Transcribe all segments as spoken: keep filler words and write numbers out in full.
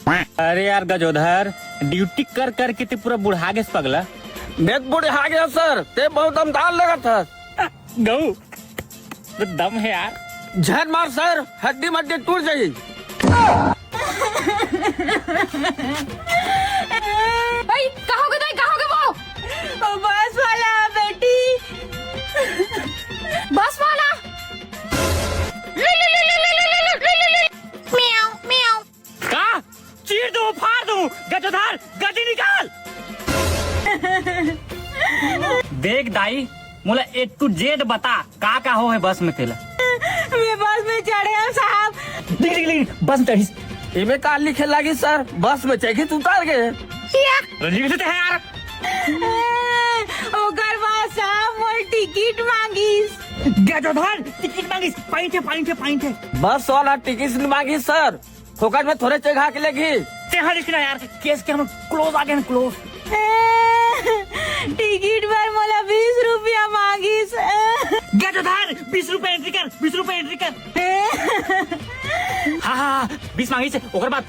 अरे यार गजोधर, ड्यूटी कर कर के ते पूरा बुढ़ा गेस पगला। मैं तो बुढ़ा गया सर, ते बहुत दमदार लगत हस। गऊ, तो दम है यार। झन मार सर, हड्डी मड्डी टूट जाई। भाई, कहाँ हो गए दाई, कहाँ हो गए वो? वो बस वाला बेटी। बस वाला? म्याऊ, म्याऊ। का? चीर दूं, फाड़ दूं, गजोधर, गड्डी निकाल। देख दाई, मोला A to Z बता, का का हो है बस में तेला? मैं बस में चढ़े हूँ साहब। लिख, लिख, लिख, बस में चढ़िस। एमे का लिखे लागी सर, बस में चढ़िस उतार गए। अरे लिख लेते हैं यार। ओकर बाद साहब मोर टिकट मांगिस। गजोधर, टिकट मांगिस, पाइंट है, पाइंट है, पाइंट है। बस वाला टिकट नहीं मांगिस सर, फोकट में थोड़े चघा के लेगी। ते हट इसकी ना यार, केस के हम क्लोज आ गए हैं, क्लोज। टिकट बर मोला बीस रुपया मांगिस। गजोधर, बीस रुपया एंट्री कर, बीस रुपया एंट्री कर। हाँ, हाँ, हाँ, बीस मांगिस, ओकर बाद।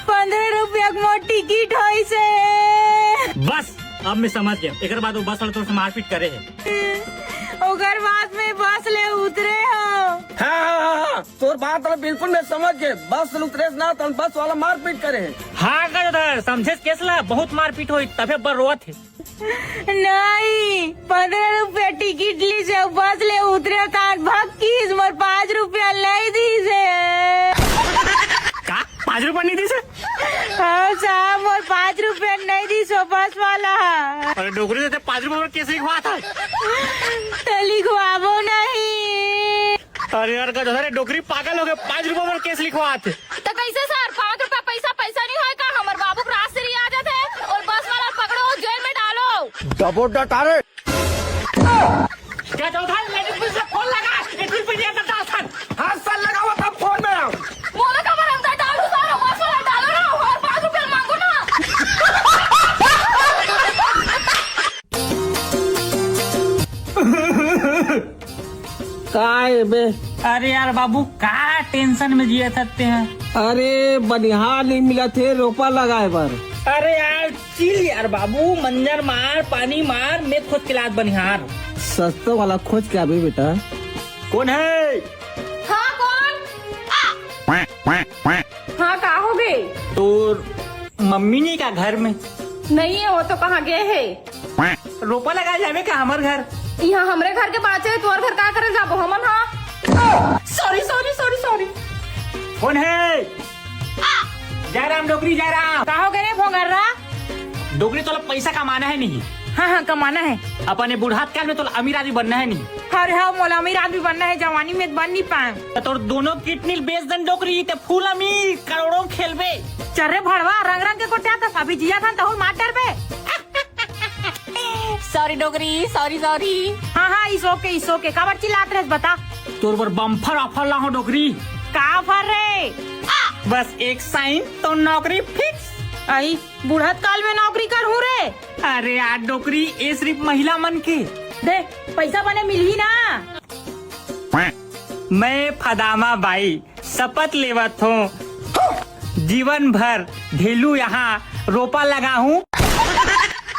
पंद्रह रुपया के मोर टिकट होइस हे। बस, अब मैं समझ गया। एकर बाद वो बस वाला तोर से मारपीट करे है। ओकर बाद में बस ले उतरे हो। हाँ, हाँ, हाँ, हाँ, तोर बात ला बिल्कुल मैं समझ गए। बस ले उतरे ना, तो बस वाला मारपीट करे है। हाँ, गजोधर, समझे केस ला, बहुत मारपीट होई, तभे बर रोवत है। नहीं, पंद्रह रुपया टिकट ली से बस ले उतरे तान भक्कीस मोर पाँच रुपया नहीं दी से। का? पाँच रुपया नहीं दी से? हाँ साहब, मोर पाँच रुपया नहीं दी सो बस वाला। अरे डोकरी देते पाँच रुपया में केस लिखवा था। तो लिखवाबो नहीं। अरे यार गजोधर, डोकरी पागल हो गए, पाँच रुपया में केस लिखवा थे। तो कैसे सर, पाँच रुपया पैसा, पैसा नहीं होय का? हमर बाबू के रात से आ जाते और बस वाला पकड़ो, जेल में डालो। दबो डटारे। क्या चौथा लेडीज पुलिस से फोन लगा, एडमिन पे दिया था डाल सर। हाँ सर, लगाओ तब फोन में। बोला का अंदर डालो सर, बस वाला डालो ना, और पाँच रुपया मांगो ना। का ए बे? अरे यार बाबू, का टेंशन में जिया थकते हैं? अरे बनिहार नहीं मिला थे रोपा लगाए बर। अरे यार चिल यार बाबू, मंजन मार, पानी मार, मैं खोज के लात बनिहार। सस्ता वाला खोज के आबे बेटा। कौन है? हाँ कौन? हाँ का हो गए? तोर मम्मी नहीं का घर में? नहीं है, वो तो कहाँ गए है? रोपा लगा जावे का हमर घर? यहाँ हमरे घर के बाचे, तोर घर का करे जाबो हमन? हाँ, सॉरी सॉरी सॉरी सॉरी। कौन है? जयराम डोकरी, जयराम। का हो गए रे भोंगर्रा? डोकरी तोला पैसा कमाना है नहीं? हाँ हाँ कमाना है। अपने बुढ़ात काल में तोला अमीर आदमी बनना है नहीं? अरे हाँ, मोला अमीर आदमी बनना है, जवानी में बन नहीं पाए। तो तोर दोनों किडनी बेच दन डोकरी, ते फुल अमीर, करोड़ों खेलबे। चल रे भड़वा, रंग रंग के कोट्या था, अभी जिया था तहुल मार डरबे। सॉरी डोकरी, सॉरी सॉरी। हाँ हाँ, इस ओके, इस ओके। काबर चिल्लात रहे बता? तोर बर बम्फर ऑफर ला हो डोकरी। का ऑफर रे? बस एक साइन तो नौकरी फिक्स। आई बुढ़त काल में नौकरी कर हूँ रे। अरे यार डोकरी, ये सिर्फ महिला मन के। दे पैसा बने मिलही ना। मैं फदामा बाई शपथ लेवत हूँ, जीवन भर ढेलू यहाँ रोपा लगा हूँ।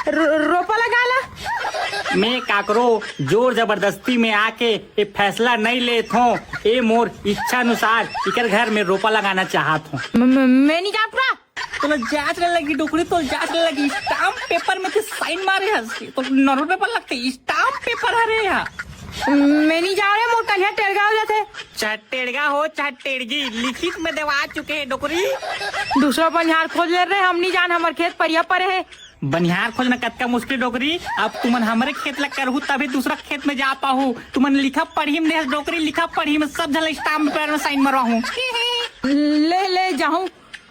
रो-, रोपा लगा ला। मैं काकरो जोर जबरदस्ती में आके ये फैसला नहीं लेत हूँ, ये मोर इच्छा अनुसार इकर घर में रोपा लगाना चाहत हूँ। म-, म-, मैं नहीं जाऊँगा। तोला जांच ले लगी डोकरी, तोला जांच ले लगी। स्टाम्प पेपर में ते साइन मारे हस, तो नॉर्मल पेपर लगते, स्टाम्प पेपर हरे यहाँ। मैं नहीं जाओ रे, मोर कन्या टेड़गा हो जाते। चाहे टेड़गा हो चाहे टेड़गी, लिखित में देवा चुके हैं डोकरी। दूसरा बनिहार खोज ले रे, हम नहीं जान, हमर खेत परिया परे है। बनिहार खोजना कतका मुश्किल डोकरी, अब तुमन हमरे खेत ला करहू तभी दूसरा खेत में जा पाहू। तुमन लिखा पढ़ी में देहस डोकरी, लिखा पढ़ी में सब झन स्टाम्प पेपर में साइन मरवाहू। ले ले जाहूँ।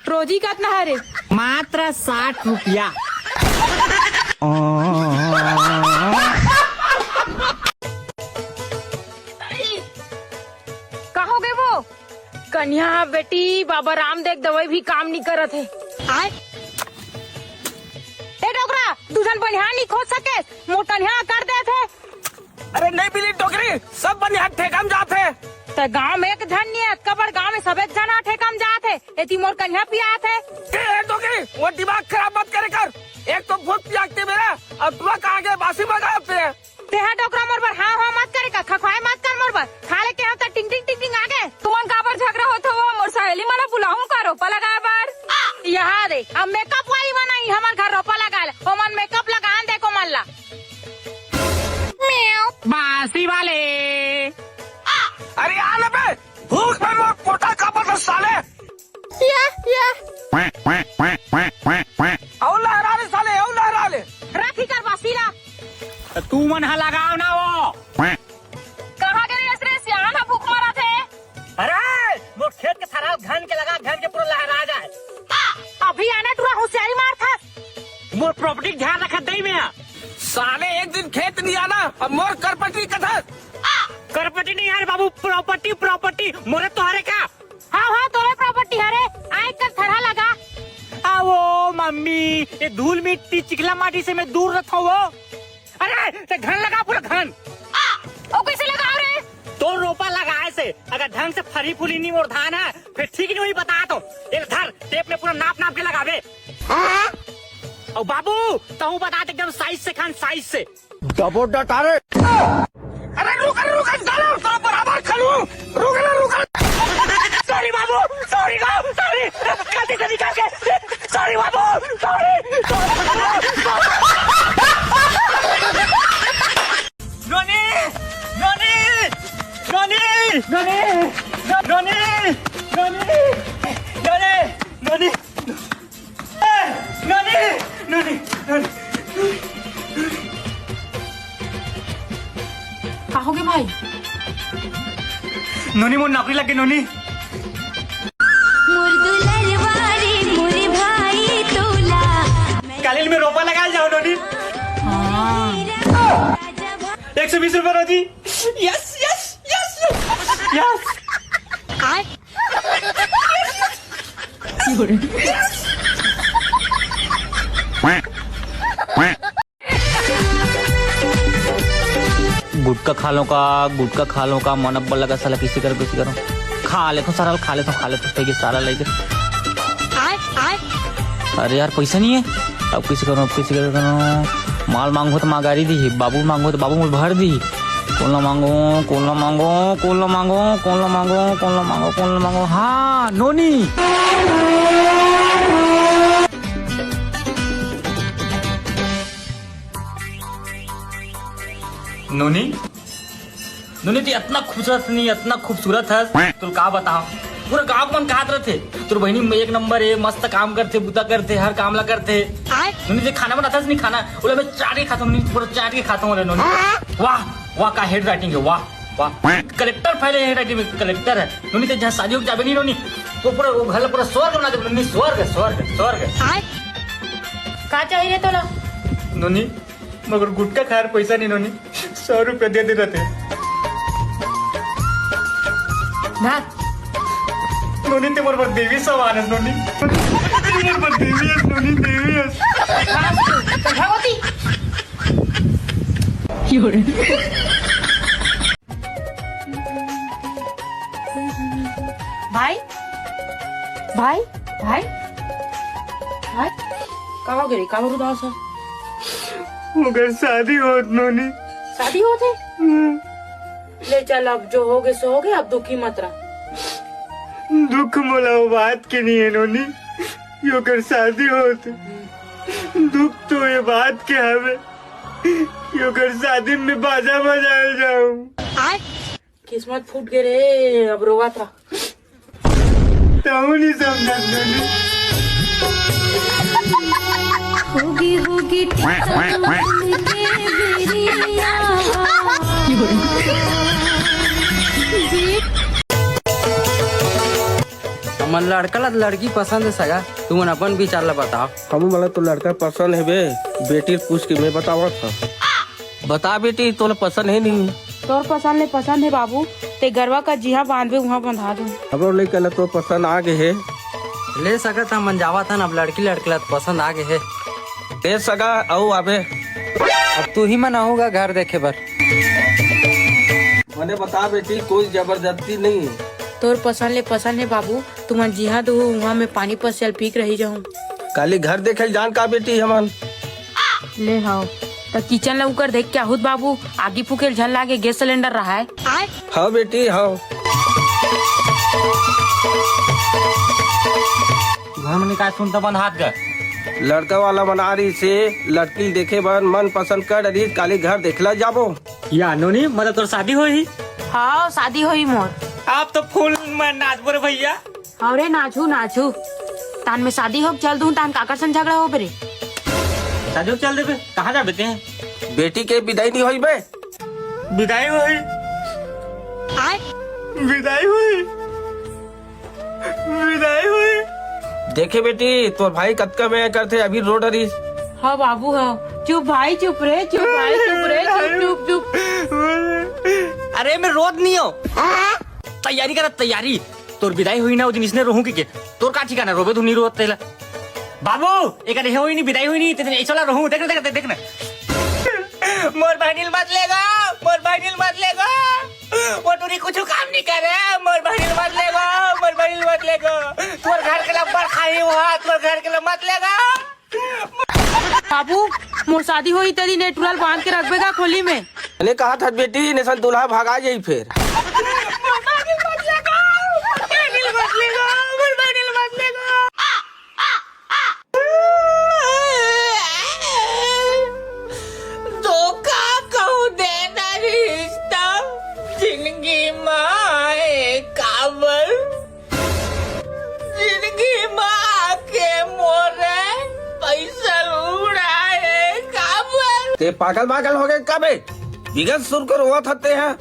रोजी कतना हरे? मात्र साठ रुपया। का हो गए वो? कन्या बेटी, बाबा रामदेव दवाई भी काम नहीं करत है। आय। ए डोकरा, तू झन बनिहार नहीं खोज सके, मोर कन्या कर दे थे। अरे नहीं मिली डोकरी, सब बनिहार ठेका में जात है। त गांव में एक झन नहीं है, अतका बड़ गांव में सबे जना ठेका में जात है। एती मोर कन्हा पियात हे। ए, ए, डोकरी, वो दिमाग खराब मत करे कर। एक तो भूत पियाकते मेरा, अब टुरा कहाँ गए, बासी बजाते हैं। तेहा डोकरा मोर बर हाँ हाँ मत करे कर, खखवाए मत कर मोर बर। खा ले के हम त टिंग टिंग टिंग टिंग आ गए। तुमन काबर झगड़ा होत हो? मोर सहेली मन ला बुलाहूं का रोपा लगाए बर? यहाँ दे, अब मेकअप वाली बनाई हमर घर रोपा लगा ले। ओमन मेकअप लगान दे को मन ला। बासी वाले। अरे आ ना बे, भूख में मोर पोटा कांपत हे साले। या, या। अउ लहरा ले साले, अउ लहरा ले। रखी कर बासी ला। त तू मन ह लगाव ना वो। कहाँ गे रे असरे सियान ह भूख मरत हे? अरे, मोर खेत के सारा घन के लगा, घन के पूरा लहरा जाए। अभी आना टुरा होशियारी मार था। मोर प्रॉपर्टी ध्यान रखत दई मैं। साले एक दिन खेत नहीं आना, अब मोर करपटी कथस। करपटी नहीं यार बाबू, प्रॉपर्टी, प्रॉपर्टी। मोरे तोहरे का? हाँ, हाँ, तोरे प्रॉपर्टी हरे, आए कर थरहा लगा। आ वो मम्मी, ये धूल मिट्टी चिकला माटी से मैं दूर रखो वो। अरे, ते घन लगा पूरा घन। ओ कैसे लगाओ रे? तो रोपा लगाए से, अगर ढंग से फरी फूली नहीं मोर धान है, फिर ठीक नहीं हुई बता तो। एक धर, टेप में पूरा नाप नाप के लगावे। और बाबू, तहु बता दे एकदम साइज से खान, साइज से। दबो डटा रे। अरे रुक, अरे रुक, साला, तोरा बराबर खलू। रुक ना, रुक। सॉरी बाबू, सॉरी गो, सॉरी। गलती से निकाल के। सॉरी बाबू, सॉरी। नोनी, नोनी, नोनी, नोनी, नोनी, नोनी, नोनी। नोनी, नोनी, नोनी। का होगे भाई? नोनी, मोर नौकरी लग गे नोनी। मोर दुलरवा रे, मोर भाई तोला। काली मैं रोपा लगा जाओ नोनी। हाँ। एक सौ बीस रुपए रोजी। Yes, yes, yes, yes. गुटखा खा लो का, गुटखा खा लो का, मन अब्बल लगा साला, किसी करो, किसी करो। खा ले तो सारा, खा ले तो, खा ले तो, ठीक है, सारा लेके। अरे यार, पैसा नहीं है, अब किसी करो, अब किसी करो, करो। माल मांगो तो मांगारी दी, बाबू मांगो तो बाबू मुझे भर दी। कोन ला मांगो, कोन ला मांगो, कोन ला मांगो, कोन ला मांगो, कोन ला मांगो, कोन ला मांगो? हाँ, नोनी। नोनी, नोनी, तू इतना खूबसूरत नहीं, इतना खूबसूरत है, तू का बताओ, पूरा गांव मन कहत रहते, तोर बहिनी एक नंबर है, मस्त काम करते, बुता करते, हर काम ला करते। आय। नोनी, ते खाना बनाता नहीं, खाना, बोले मैं चाट के खाता हूँ, नोनी, पूरा चाट के खाता हूँ रे नोनी। वाह, वाह, का हैंड राइटिंग है, वाह, वाह। कलेक्टर फाइल है, हैंड राइटिंग में कलेक्टर है। नोनी, ते जहाँ शादी हो जाबे नहीं नोनी, वो पूरा, वो घर पूरा स्वर्ग बना दे नोनी, स्वर्ग, स्वर्ग, स्वर्ग। आय। का चाहिए तोला? नोनी, मगर गुटखा खाए पैसा नहीं नोनी, सौ रुपया दे दे रहते। ना। नोनी, ते मोर बर देवी समान है नोनी। ते मोर बर देवी है नोनी, देवी है। भाई, भाई, भाई, भाई, का हो गे रे? का उदास है? ओकर शादी होत नोनी। शादी होत है? हम्म। ले चल, अब जो होगे सो होगे, अब दुखी मत रह। दुख मोला वो बात के नहीं है नोनी, ये ओकर शादी होत। दुख तो ये बात के हवे, ये ओकर शादी में बाजा बजाए जाऊं। किस्मत फूट गे रे, अब रोवत रह। तहु नहीं समझत नोनी। होगी, होगी, ठीक है, तुमन के बेरिया। हमन लड़का ला लड़की पसंद है सगा, तुमन अपन विचार ला बताओ। हमू मोला तो लड़का पसंद है बे, बेटी पूछ के मैं बतावत हूँ। बता बेटी, तोला पसंद है नहीं? तोर पसंद ले पसंद है बाबू, ते गरवा का जिहा बांधबे उहाँ बंधा दो। हमरो लइका ला तो पसंद आ गे हे। ले सकत हमन जावत हन, अब लड़की लड़के ला तो पसंद आ गे हे। ले सगा, अउ आबे। अब तू ही मन आहू गा घर देखे बर। मने बता बेटी, कोई जबरदस्ती नहीं है। तोर पसंद ले पसंद हे बाबू, तुमन जिहाँ दुहू उहाँ में पानी पसियल पी के रही जाहूँ। काली घर देखे जान का बेटी हमन। ले हव, त किचन ला उकर देख के आहुत बाबू, आगी फूके ल झन लागे, गैस सिलेंडर रहाय। हव बेटी, हव। घर में निकाल सुन त बंद हाथ कर। लड़का वाला मन आ रहिसे, लड़की ल देखे बर मन पसंद कर रहिस, काली घर देखला जाबो। या नोनी, मतलब तोर शादी होही? हाँ, शादी होही मोर। आप तो फुल में नाचबो रे भैया। अरे नाचू, नाचू। तान में शादी होके चल दूं, तान काकर संग झगड़ा होबे रे? शादी होके चल देबे, कहाँ जाबे ते? बेटी के विदाई नहीं होई बे? विदाई होई। आय? विदाई होई। विदाई होई। देखे बेटी, तोर भाई कतका में करथे, अभी रो डरिस। हाँ बाबू, हाँ। चुप भाई, चुप रे, चुप भाई, चुप रे, चुप, चुप, चुप। अरे मैं रोत नहीं हूँ। तैयारी कर, तैयारी। तोर विदाई होई ना, ओ दिन इसने रोहूं के, के? तोर का ठिकाना, रोबे धुनी रोत तेला। बाबू, एक अरे होई नहीं, विदाई होई नहीं, तेरे ऐसा रोहूं, देख ना, देख ना, देख ना। मोर बहिनी ल मत लेगो, मोर बहिनी ल मत लेगो। वो टूरी कुछ काम नहीं करे, मोर बहिनी ल मत लेगो, मोर बहिनी ल मत लेगो। तोर घर के लब्बर खाही हुआ, तोर घर के लब्बर मत लेगो। बाबू, मोर शादी होई तेरी नेटुरल बांध के रखबे गा खोली में। अने कहा था बेटी, ने सन दूल्हा भागा जाई फिर। मोर बहिनी ल मत लेगो, मोर बहिनी ल मत लेगो, मोर बहिनी ल मत लेगो। धोखा कहूँ देना रिश्ता जिंदगी माए काबर, जिंदगी माँ के मोरे पैसा उड़ाए काबर। ते पागल पागल हो गए कबे? बिगत सुर कर हुआ था ते हैं।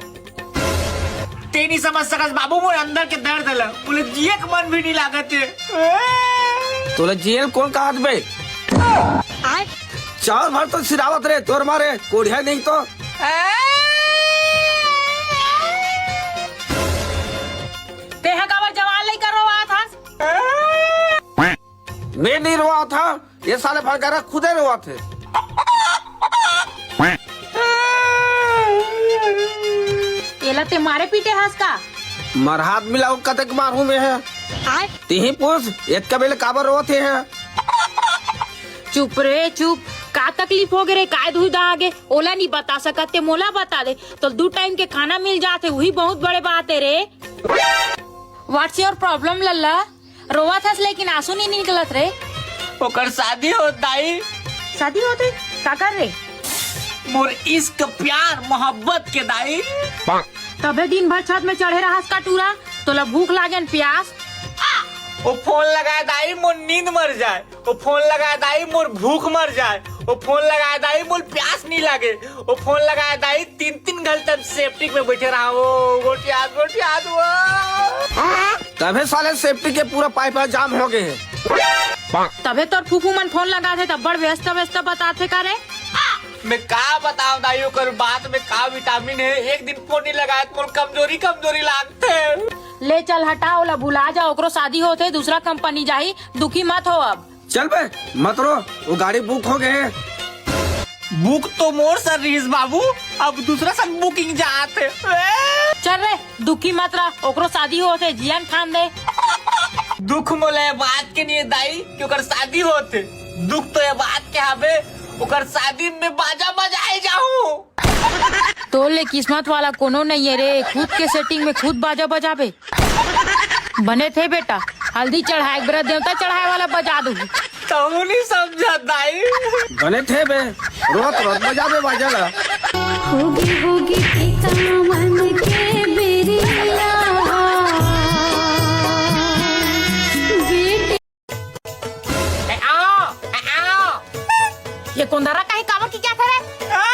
ते नहीं समझ सकस बाबू, मोर अंदर के दर्द ला। बोले जिए के मन भी नहीं लागत है। तोला जिए ल कौन कहत बे? चार बार तो सिरावत रे, तोर मारे कोढ़िया नहीं तो। तेहा काबर जवान लइका रोवा था? मैं नहीं रोवा था, ये साले भड़कारा खुदे रोवा थे। एला ते मारे पीटे हस का? मरहात मिलाओ, कतक मारू में है। आय? तिही पूछ, एतका बेले काबर रोवत हे हैं? चुप रे, चुप। का तकलीफ हो गे रे? काय दुविधा आ गे? ओला नहीं बता सकत ते, मोला बता दे। तो दू टाइम के खाना मिल जात हे, वही बहुत बड़े बात है रे। What's your problem, लल्ला? रोवत हस लेकिन आंसू नहीं निकलत रे। ओकर शादी होत दाई। शादी होत हे? काकर रे? मोर इश्क प्यार मोहब्बत के दाई। तबे दिन भर छत में चढ़े रहस का टूरा, तोला भूख लागे न प्यास। ओ फोन लगाए दाई, मोर नींद मर जाए। ओ फोन लगाए दाई, मोर भूख मर जाए। ओ फोन लगाए दाई, मोर प्यास नहीं लागे। ओ फोन लगाए दाई, तीन तीन घंटा सेप्टिक में बैठे रहा वो, गोठियात, गोठियात वो। तभे साले सेप्टिक के पूरा पाइप जाम हो गए हे। तभे तोर फूफू मन फोन लगाथे, तब बड़ व्यस्त व्यस्त बताथे का रे? मैं का बताऊं दाई, ओकर बात में का विटामिन है, एक दिन फोन नहीं लगाए तो मोर कमजोरी कमजोरी लागथे। ले चल हटा, ओला भुला जा, ओकरो शादी होथे, दूसरा कंपनी जाही, दुखी मत हो अब। चल बे, मत रो, वो गाड़ी बुक हो गए हे। बुक तो मोर सर रहीस बाबू, अब दूसरा सन बुकिंग जात हे। चल रे, दुखी मत रह, ओकरो शादी होत हे, जियन खान दे। दुख मोला ये बात के नहीं हे दाई कि ओकर शादी होत हे, दुख तो ये बात के हाबे, ओकर शादी में बाजा बजाए जाहूं। तोर ले किस्मत वाला कोनो नहीं हे रे, खुद के सेटिंग में खुद बाजा बजाबे। बने थे बेटा, हल्दी चढ़ाए के बेरा देवता चढ़ाए वाला बजा दू। तहू नहीं समझा दाई। बने थे बे, रोत रोत बजाबे बाजा ला। होगी होगी टीका मन के बेरिया। बेटे ए, आओ, ए, आओ। ये कोंदरा कहीं काबर की क्या था रे? आ,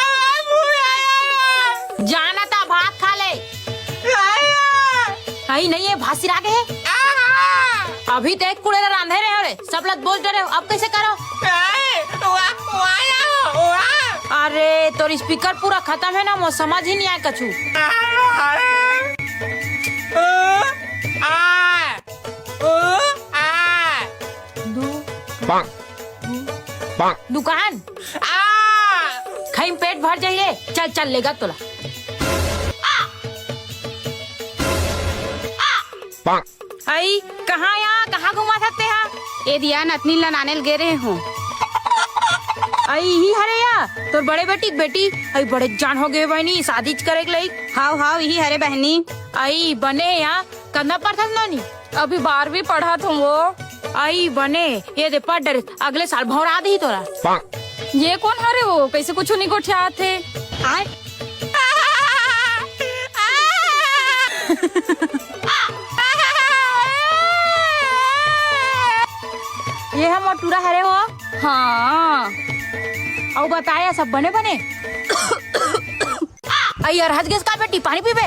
मुझे आया। जाना था, भात खा ले। आया। कहीं नहीं है, भात सिरा गे हे। आ। अभी तो एक कुड़े रांधे रहे हो रे, सब लत बोल डरे हो, अब कैसे करो? ए, वा, वा, आया, वा। अरे, तोर स्पीकर पूरा खत्म है ना, मोर समझ ही नहीं आए कछु। आ, आ, आ। ओ, आ। दू। पाक। पाक। दुकान। आ। खाई में पेट भर जाई रे। चल, चल, लेगा तोला। अई, कहाँ या, कहाँ घुमाथस तेहा? ए दिया, नतनीन ला नाने ल गे रेहे हों। अई, इही हरे या तोर बड़े बेटी के बेटी? अई, बड़े जान हो गे बहिनी, शादी करे के लइक। हाव हाव, इही हरे बहिनी। अई, बने या, कतना पढ़थस नोनी? अभी बारहवीं पढ़त हों वो। अई, बने, ए दे पढ़ डरे, अगले साल भौंरा दिही तोला। ये कोन हरे वो? कइसे कुछू नइ गोठियात हे? आय। ये ह मोर टूरा हरे वो। हाँ। अउ बताया, सब बने बने? अई, अरहत गेस का बेटी, पानी पीबे?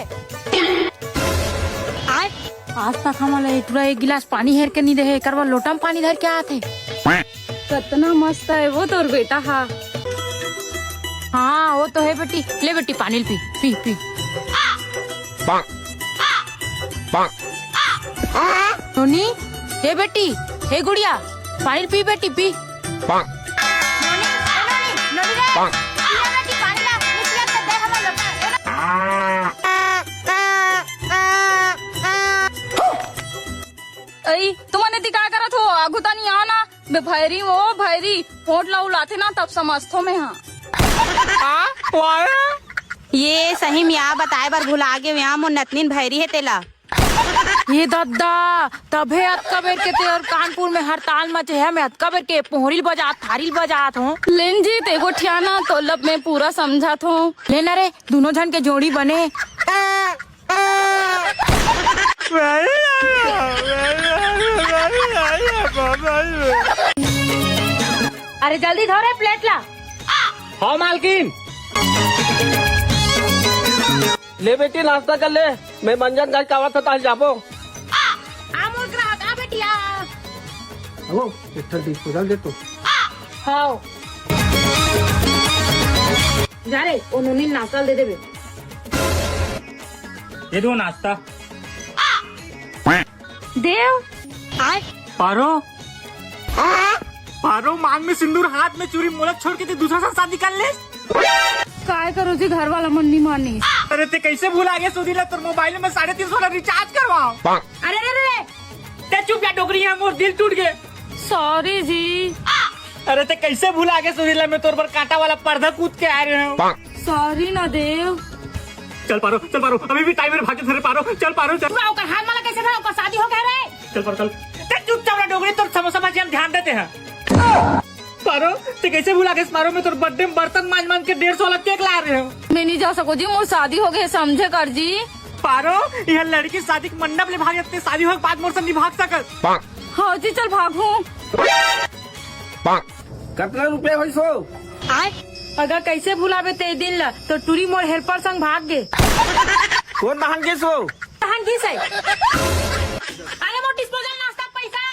आय। आज तक हमन ला ए टूरा एक गिलास पानी हेर के नइ देहे, एकर बर लोटा म पानी धर के आत हे। कतना मस्त हे वो तोर बेटा हा। हाँ, वो तो हे बेटी। ले बेटी, पानी ल पी, पी, पी। नोनी, हे बेटी, हे गुड़िया, पानी ल पी बेटी, पी। नोनी, ए नोनी, नोनी रे, पी बेटी, पानी ला, नइ पियत त दे हमर लोटा। अई, तुमन एती का करत हो? आघू तनी आओ ना। बे भैरी ओ भैरी, पोंट ला उलाथे ना, तब समझथो में हा। ये सही में या बताए बर भुला गे, या मोर नतनीन भैरी हे तेला। ये दद्दा, तभे अतका बेर के तोर कानपुर में हड़ताल मचे हे, मैं अतका बेर के पोहरी ल बजात, थारी ल बजात हों। लेन जी, ते गोठियाना तो लब में पूरा समझत हों। लेना रे, दूनों झन के जोड़ी बने। अरे जल्दी धो रे प्लेट ला। हाँ मालकिन। ले बेटी नाश्ता कर ले, मैं मंजनगंज का आवत हँव, तहाँ जाबो। आ मोर ग्राहक, आ बेटी आ। हेलो, एक ठन डिस्पोजल दे तो। हाँ। जा रे, ओ नोनी नाश्ता दे देबे। ये दो नाश्ता। देव। पारो, पारो, मांग में सिंदूर, हाथ में चूड़ी, मोला छोड़ के ते दूसरा साथ शादी कर ले। काय करो जी, घर वाला मन नहीं मानी। अरे ते कैसे भुला गे सुधीर ला, तोर मोबाइल में साढ़े तीन सौ ला रिचार्ज करवाओ। अरे रे रे, ते चुप जा डोकरी, है मोर दिल टूट गे। सॉरी जी। अरे ते कैसे भुला गे सुधीर ला, मैं तोर बर कांटा वाला पर्दा कूद के आए रहे हँव। सॉरी ना देव। चल पारो, चल पारो, अभी भी टाइम है, भागे धरे पारो, चल पारो, चल। पूरा ओकर हाथ माला कैसे था, ओकर शादी हो गया रे। चल पारो, चल। ते चुपचाप रह डोकरी, तोर समोसा भजिया में ध्यान देते हैं। पारो, ते कैसे भुला गे पारो, मैं तोर बर्थडे में बर्तन मांज मांज के डेढ़ सौ वाला केक ला रहे हँव। मैं नहीं जा सको जी, मोर शादी हो गए, समझे कर जी। पारो, यह लड़की शादी के मंडप ले भाग जाते, शादी होए के बाद मोर संग नहीं भाग सकत। हाँ जी, चल भागू। कतना रुपया होइस हो? अगर कैसे भुलाबे ते दिन ला, तो टूरी मोर हेल्पर संग भाग गे। कौन बहन गिस हो? बहन गिस है। अरे मोर डिस्पोजल नाश्ता पैसा।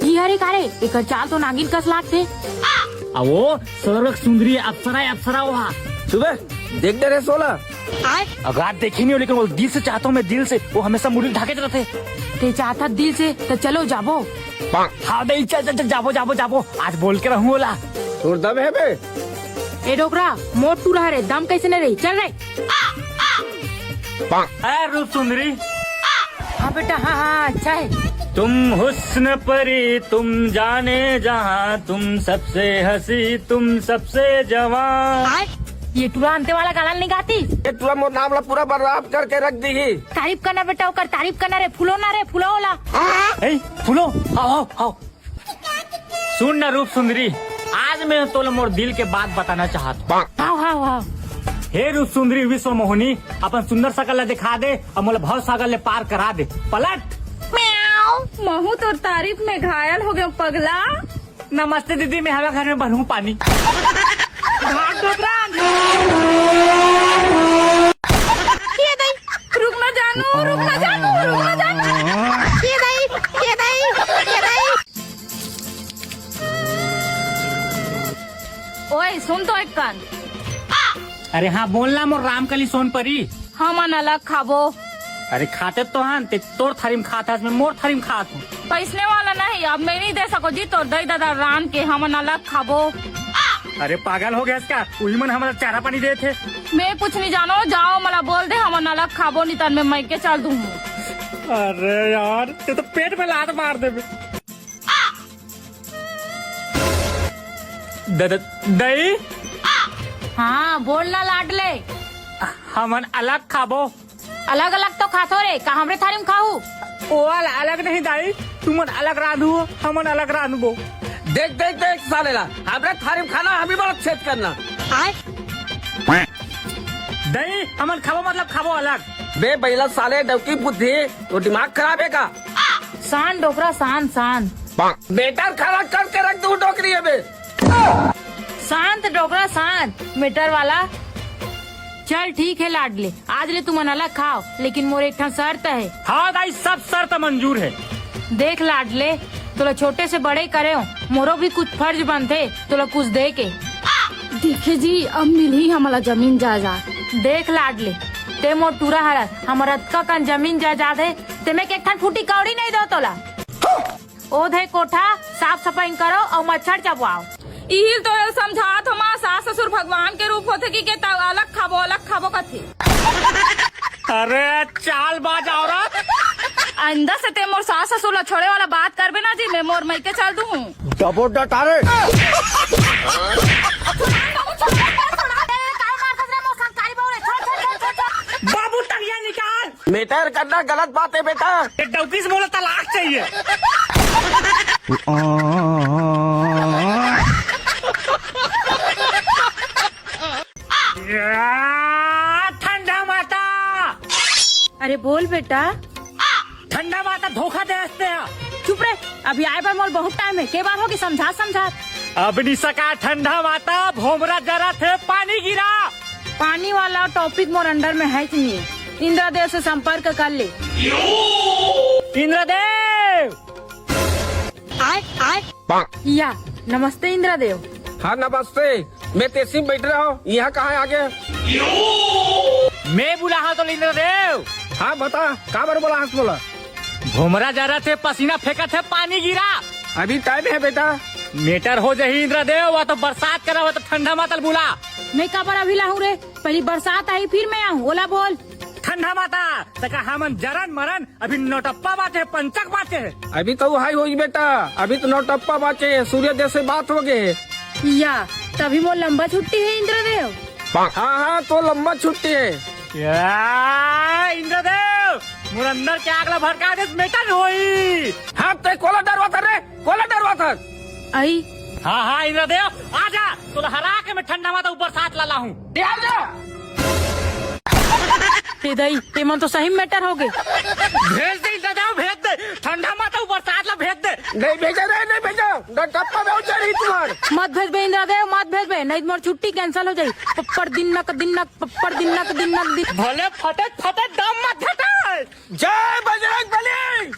ई हरे का रे? एकर चाल तो नागिन कस लागथे। आ वो स्वर्ग सुंदरी अप्सरा है, अप्सरा वो हा। सुबह देख डरे सोला। अगर देखे नहीं हो, लेकिन वो दिल से चाहता हूँ मैं, दिल से। वो हमेशा मुड़ी ढाके रहते। ते चाहता दिल से, तो चलो जाबो। हाँ दे, चल, चल, चल, जाबो, जाबो, जाबो। आज बोल के रहूँ ओला। तोर दम है बे? ए डोकरा, मोर टूरा रे, दम कैसे नहीं रही? चल रे। ए रूप सुंदरी। हाँ बेटा, हाँ, हाँ, अच्छा है। तुम हुस्न परी, तुम जाने जहाँ, तुम सबसे हंसी, तुम सबसे जवां। ये टूरा अंते वाला गाना नहीं गाती? ये टूरा मोर नाम ला पूरा बर्बाद करके रख दी ही। तारीफ करना बेटा, ओकर तारीफ करना रे, फूलो ना रे, फूलो ओला। ए, फूलो, आओ, आओ, आओ। सुन ना रूप सुंदरी, आज मैं तोला मोर दिल के बात बताना चाहत हूँ। हाव, हाव, हाव। हे रूप सुंदरी विश्व मोहनी, अपन सुंदर शकल ला दिखा दे अउ मोला भव सागर ले पार करा दे। पलट। महू तोर तारीफ में घायल हो गयो पगला। नमस्ते दीदी, मैं हवा घर में भरूँ पानी। भाग डोकरा। ये दई, रुक ना जानू, रुक ना जानू, रुक ना जानू। ये दई, ये दई, ये दई। ओए, सुन तो एक कन। अरे हाँ, बोलना मोर रामकली सोनपरी। हमन अलग खाबो। अरे खाते तो हन, ते तोर थारी म खात हस, मैं मोर थारी म खात हूँ। पैसने वाला नहीं, अब मैं नहीं दे सको जी तोर दई ददा रान के, हमन अलग खाबो। अरे पागल हो गया इसका, उही मन हमला चारा पानी देत हे। मैं कुछ नहीं जानो, जाओ मला बोल दे, हमन अलग खाबो, नहीं तन मैं मइके चल दूँ। अरे यार, ते तो पेट में लात मार देबे। द-, द-, दई? हाँ, बोल ना लाडले। हमन अलग खाबो। अलग-अलग तो खाथो रे, का हमरे थारी म खाहू? ओ वाला अलग नहीं दाई, तुमन अलग रांधू, हमन अलग रांधबो। देख, देख, देख साले ला, हमरे थारी म खाना, हम ही बड़ा छेद करना। दई, हमन खाबो मतलब खाबो अलग। बे बैला साले डौकी बुद्धि, तो दिमाग खराब है का? शांत डोकरा, शांत, शांत। बेटा खाना करके रख दू डोकरी है बे। शांत डोकरा शांत, मेटर वाला। चल ठीक है लाडले, आज ले तुमन अलग खाओ, लेकिन मोर एक ठन शर्त है। हाँ दाई, सब शर्त मंजूर है। देख लाडले, तोला छोटे से बड़े करे हो, मोरो भी कुछ फर्ज बनथे तोला कुछ दे के। देखे जी, अब मिलही हमला जमीन जायदाद। देख लाडले, ते मोर टूरा हरस, हमर अतका कन जमीन जायदाद है, ते में के एक ठन फूटी कौड़ी नहीं दो तोला। ओधे कोठा साफ सफाई करो अउ मच्छर चबवाओ। इहिल तो एल समझात हो माँ, सास ससुर भगवान के रूप होथे कि के त अलग खाबो, अलग खाबो कथे। अरे चालबाज औरत। आइंदा से ते मोर सास ससुर ला छोड़े वाला बात करबे ना जी, मैं मोर मइके चल दूँ। डबो डटारे। बाबू तरिया निकाल। मेटर करना गलत बात है बेटा। ये डौकी से बोला तलाक चाहिए। या, ठंडा माता। अरे बोल बेटा। ठंडा माता धोखा दे हंसते हैं। चुप रे, अभी आए बर मोर बहुत टाइम है। के बार होगी समझा समझा। अब निसका ठंडा माता भोमरा जरा थे पानी गिरा। पानी वाला टॉपिक मोर अंडर में है कि नहीं? इंद्रदेव से संपर्क कर ले। इंद्रदेव। आय, आय। या, नमस्ते इंद्रदेव। हाँ, नमस्ते। मैं तेसी में बैठ रहा हूँ, यहाँ कहाँ आ गया? मैं बुलाहा तो इंद्रदेव। हाँ, बता, का बर बोला हस बोला? भोमरा जरा थे, पसीना फेंका थे, पानी गिरा। अभी टाइम है बेटा। मेटर हो जाही इंद्रदेव, वह तो बरसात करा, वह तो ठंडा मातल बुला। मैं काबर अभी लाहूं रे, पहली बरसात आई फिर मैं आऊं, ओला बोल। ठंडा माता, तका हमन जरन मरन, अभी नौटप्पा बाचे हे, पंचक बाचे हे। अभी तो हाई होई बेटा, अभी तो नौटप्पा बाचे हे, सूर्य देव से बात हो गए हे। या, तभी मोर लंबा छुट्टी है इंद्रदेव। हाँ, हाँ, तो लंबा छुट्टी है। या, इंद्रदेव, मोर अंदर के आग ला भड़का देस, मेटर होई। हाँ, ते कोला डरवा था रे, कोला डरवा था। आई। हाँ, हाँ, इंद्रदेव, आ जा, तोला हरा के मैं ठंडा माता ऊपर साथ ला लाहूं। ए दई, ते मन तो सही में मेटर हो गए। भेज दे इंद्रदेव, भेज दे। ठंडा माता ऊपर साथ ला भेज दे। नहीं भेजा रे, नहीं भेजा। डटप्पा में उतर ही तुम्हार। मत भेजबे इंद्रदेव, मत भेजबे, नहीं तो मोर छुट्टी कैंसिल हो जाई। पप्पड़ दिन नक दिन नक, पप्पड़ दिन नक दिन नक दिन। भले फटे फटे दम मत घटा। जय बजरंग बली।